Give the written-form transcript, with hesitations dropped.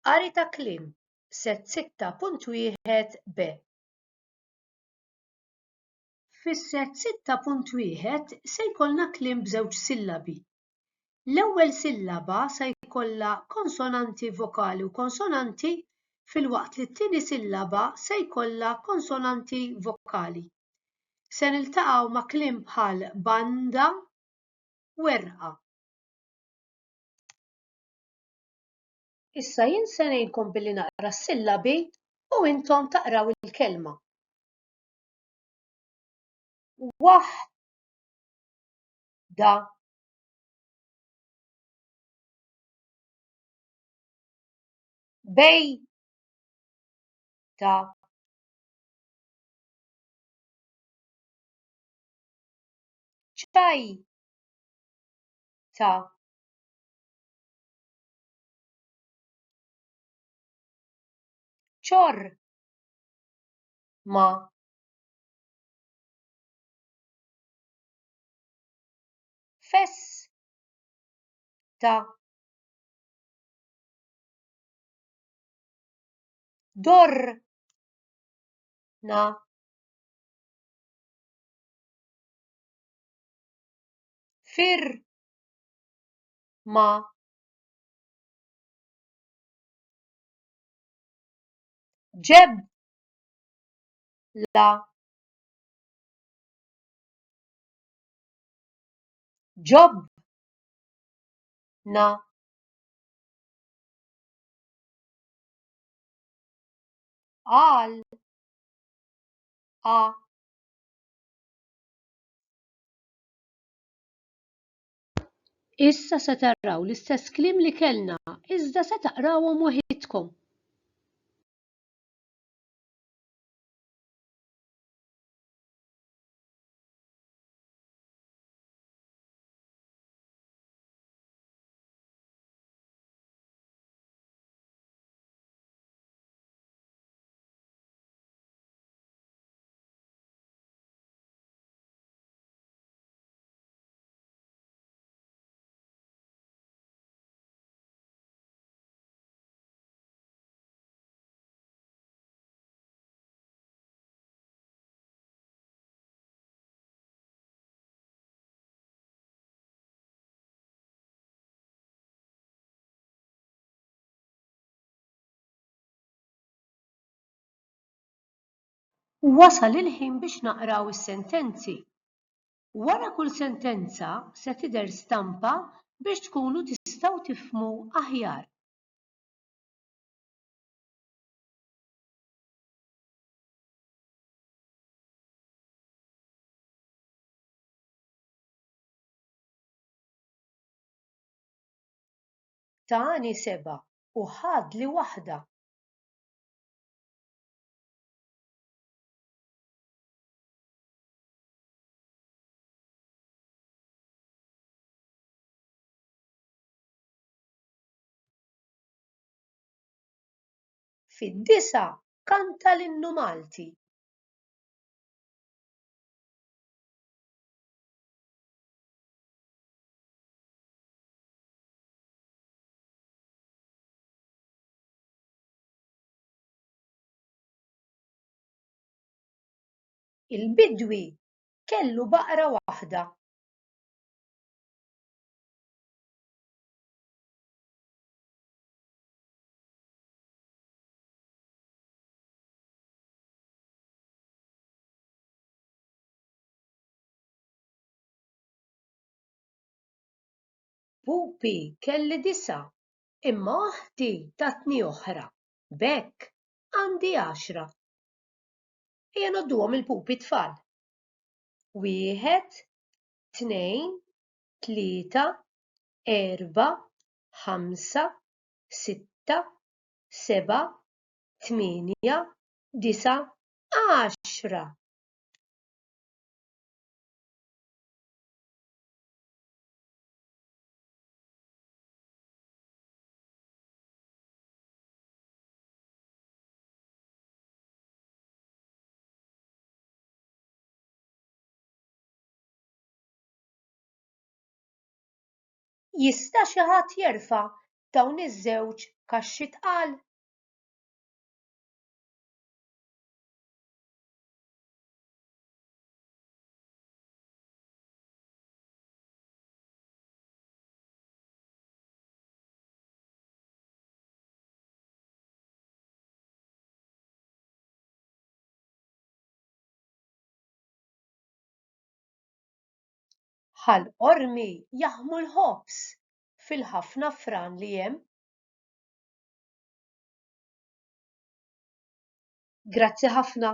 Qari ta' kliem, Set 6.1 B. Fis-set 6.1 se jkollna kliem b'żewġ sillabi. L-ewwel sillaba se jkollha konsonanti vokali u konsonanti filwaqt li t-tieni sillaba se jkollha konsonanti vokali. Se niltaqgħu ma' kliem bħal banda, werqa. Issa jien se ngħinkom billi naqra s-sillabi u intom taqraw il-kelma. Waħda. Bejta. Ċajta. Ċorma. Festa. Dorna. Firma. Ġebla. Ġobna. Għal. A. Issa se taraw l-istess kliem li kellna iżda se taqrawhom waħidkom. Wasal il-ħin biex naqraw is-sentenzi. Wara kull sentenza se tidher stampa biex tkunu tistgħu tifhmu aħjar. Tani sebgħa u ħadli waħda. Fid-disgħa kanta l-Innu Malti. Il-bidwi kellu baqra waħda. Pupi kelli disgħa, imma oħti tatni oħra, b'hekk għandi għaxra. Ejja ngħodduhom il-pupi tfal. Wieħed, tnejn, tlieta, erbgħa, ħamsa, sitta, sebgħa, tmienja, disgħa, għaxra! Jista' xi ħadd jerfa' dawn iż-żewġ kaxxi tqal? Ħal Qormi jaħmu l-ħobż fil-ħafna fran li hemm. Grazzi ħafna.